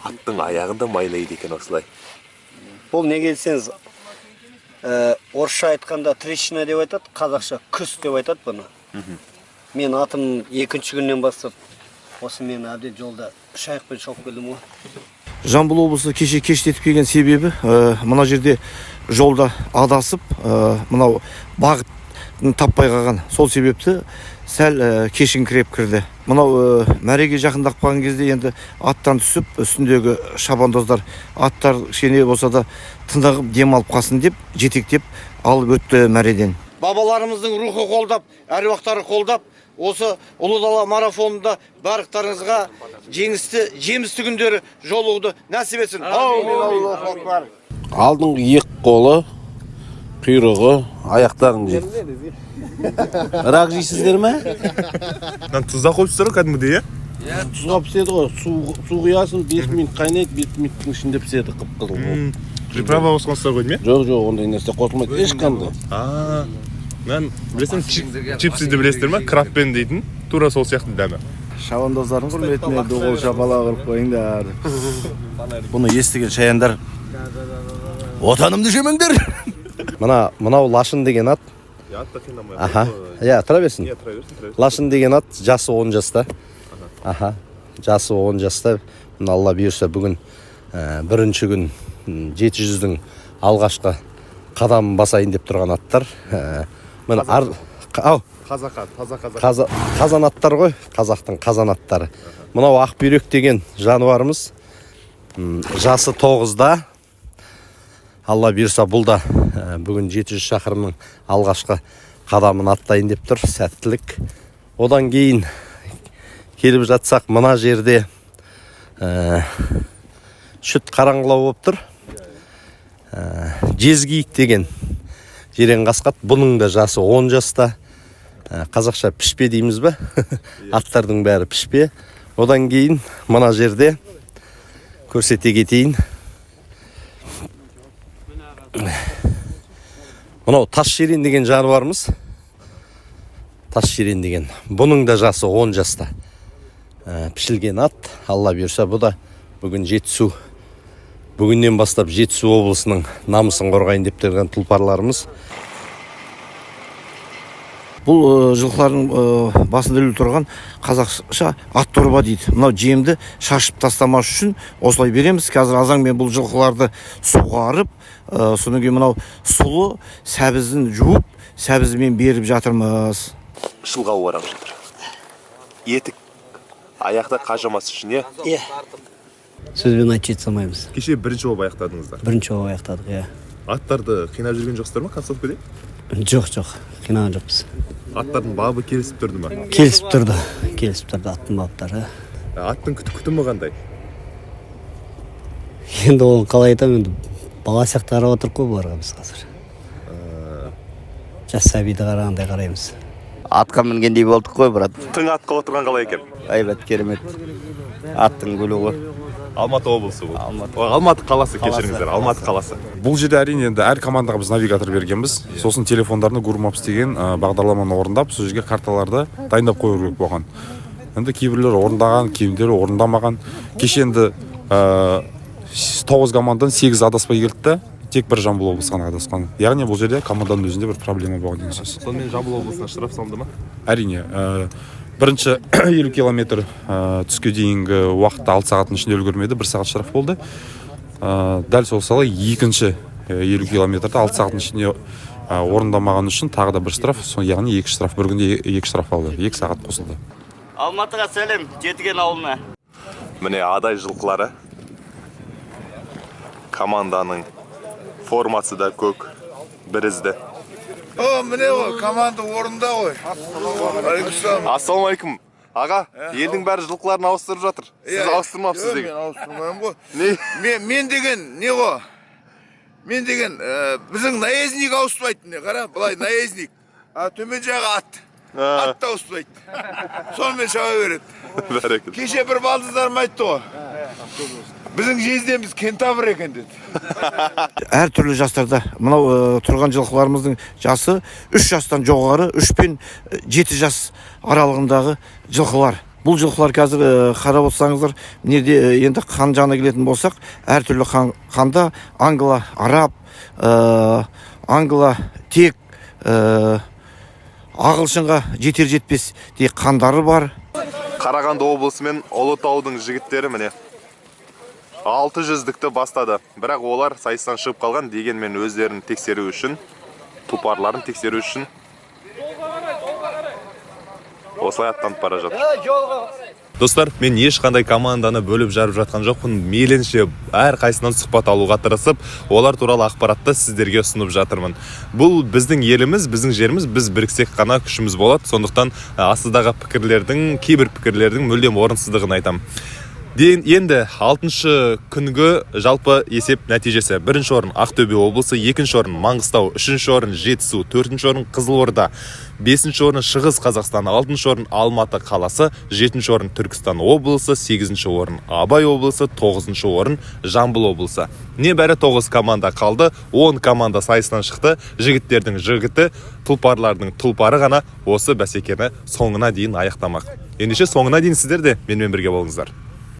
Аттың аяғында майлайды екен осылай. Бұл неге десеңіз, орысша айтқанда трещина деп айтады, қазақша күс деп айтады бұны. Мен атым екінші күннен бастап осы мен әбден жолда үш аяқпен шауып келдім ғой. Жамбыл облысы кеше кештетіп келген себебі, мына жерде жолда адасып, мынау бағытын таппай қалған. Сол себепті сәл кешіңкіреп кірді. Мынау мәреге жақындап қалған кезде енді аттан түсіп, үстіндегі шабандоздар аттар кішкене болса да тынығып демалып қалсын деп жетектеп алып өтті мәреден. Бабаларымыздың рухы қолдап, әруақтары қолдап, осы Ұлы Дала марафонында барлықтарыңызға жеңісті, жемісті күндері жолығуды нәсіп етсін. Аумин, Аллаху акбар. Алдыңғы екі қолы, құйрығы, аяқтарын жейді. Рақ жейсіздер ме? Мынаны тұзда қойыпсыздар ғой кәдімгідей, иә? Иә, тұзға піседі ғой. Су құясың, 5 минут қайнайды, 5 минуттың ішінде піседі қып-қызыл болып. Приправа қосқансыздар ғой, не? Жоқ, жоқ, ондай нәрсе қосылмайды ешқандай. Мен білесің, чипсыды білесіздер ме? Крабпен дейтін, тура сол сияқты дәмі. Шабандоздардың құрметіне ду қол шапалақ ұрып қойыңдар. Бұны естіген шаяндар отанымды жемеңдер. Мынау лашын деген ат. Ат та қинамай. Аха. Иә, тұра берсін. Иә, тұра берсін, тұра берсін. Лашын деген ат, жасы 10 жаста. Аха. Жасы 10 жаста. Мына Алла бұйырса бүгін бірінші күн 700-дің алғашқы қадамын басайын деп тұрған аттар. Міне ау. Қазақ ат, таза қазақ. Қазан аттар ғой, қазақтың қазан аттары. Мынау ақбүйрек деген жануарымыз. Жасы 9-да. Алла бұйырса бұл да бүгін 700 шақырымның алғашқы қадамын аттайын деп тұр. Сәттілік. Одан кейін келіп жатсақ, мына жерде шүт қараңғылау болып тұр. Жезгиік деген жирен қасқат, бұның да жасы 10 жаста. Қазақша пішпе дейміз бе? Аттардың бәрі пішпе. Одан кейін мына жерде көрсете кетейін. Мынау тас шерен деген жануарымыз. Тас шерен деген. Бұның да жасы 10 жаста. Пішілген ат. Алла бұйырса, бұ да бүгін Жетісу, бүгіннен бастап Жетісу облысының намысын қорғайын деп тұрған тұлпарларымыз. Бұл жылқылардың басында ілулі тұрған қазақша ат дорба дейді. Мынау жемді шашып тастамас үшін осылай береміз. Қазір азанмен бұл жылқыларды суғарып, содан кейін мынау сұлы сәбізін жуып, сәбізімен беріп жатырмыз. Шылғау орап жатыр. Етік аяқта қажымас үшін, иә? Иә. Сөзбен айтып жете салмаймыз. Кеше бірінші болып аяқтадыңыздар. Бірінші болып аяқтадық, иә. Аттарды қинап жүрген жоқсыздар ма концовкаде? Жоқ, жоқ, қинаған жоқпыз. Аттардың бабы келісіп тұрды ма? Келісіп тұрды, келісіп тұрды аттың баптары. Аттың күтімі қандай? Енді оны қалай айтамын, енді бала сияқты қарап отырмық қой бұларға біз қазір. Жас сәбиді қарағандай қараймыз. Атқа мінгендей болдық қой, брат. Тың атқа отырған қалай екен? Әйбат, керемет. Аттың гүлі ғой. Алматы облысы бұл. Алматы. Ой, Алматы қаласы, кешіріңіздер, Алматы қаласы. Бұл жерде әрине енді әр командаға біз навигатор бергенбіз. Сосын телефондарына Google Maps деген бағдарламаны орындап, сол жерге карталарды дайындап қою керек болған. Енді кейбіреулер орындаған, кейбіреулер орындамаған. Кеше енді 9 командадан 8 адаспай келді де, тек бір Жамбыл облысы ғана адасқан. Яғни бұл жерде команданың өзінде бір проблема болған деген сөз. Сонымен Жамбыл облысына штраф салынды ма? Әрине, бірінші 50 километр түске дейінгі уақытта 6 сағаттың ішінде үлгермеді, 1 сағат штраф болды. Дәл сол сала екінші 50 километрді 6 сағаттың ішінде орындамаған үшін тағы да бір штраф, яғни 2 штраф, бір күнде 2 штраф алды, 2 сағат қосылды. Алматыға сәлем, Жетіген ауылына. Міне Адай жылқылары. Команданың формасы да көк, бірізді. О, міне ғой, команда орында ғой. Алейкум. Ассалаумағалейкум. Аға, елдің бәрі жылқыларын ауыстырып жатыр. Сіз ауыстырмапсыз деген. Мен ауыстырмаймын ғой. Не? Мен деген не ғой? Мен деген біздің наездник ауыспайды, міне қара, былай наездник. А төмен жағы ат. Ат та ауыспайды. Сонымен шаба береді. Бәрекелді. Кеше бір балдыздарым айтты ғой. Біздің жездеміз кентавр екен деді. Әртүрлі жастарда мынау тұрған жылқыларымыздың жасы 3 жастан жоғары, 3 пен 7 жас аралығындағы жылқылар. Бұл жылқылар қазір қарап отырсаңыздар, неде енді қан жағына келетін болсақ, әртүрлі қанда англо, араб, англо, тек ағылшынға жетер жетпес де қандары бар. Қарағанды облысы мен Ұлытаудың жігіттері міне 600-дікті бастады. Бірақ олар сайыстан шығып қалған, дегенмен өздерін тексеру үшін, тұлпарларын тексеру үшін осылай аттанып бара жатыр. Достар, мен ешқандай команданы бөліп жарып жатқан жоқпын. Мейлінше әрқайсынан сұхбат алуға тырысып, олар туралы ақпаратты сіздерге ұсынып жатырмын. Бұл біздің еліміз, біздің жеріміз, біз біріксек қана күшіміз болады. Сондықтан астыдағы пікірлердің, кейбір пікірлердің мүлдем орынсыздығын айтамын. Енді 6-шы күнгі жалпы есеп нәтижесі. Бірінші орын Ақтөбе облысы, екінші орын Маңғыстау, үшінші орын Жетісу, төртінші орын Қызылорда, бесінші орын Шығыс Қазақстан, алтыншы орын Алматы қаласы, жетінші орын Түркістан облысы, сегізінші орын Абай облысы, тоғызыншы орын Жамбыл облысы. Небәрі 9 команда қалды, 10 команда сайыстан шықты. Жігіттердің жігіті, тұлпарлардың тұлпары ғана осы бәсекені соңына дейін аяқтамақ. Ендеше соңына дейін сіздер де менімен бірге болыңыздар.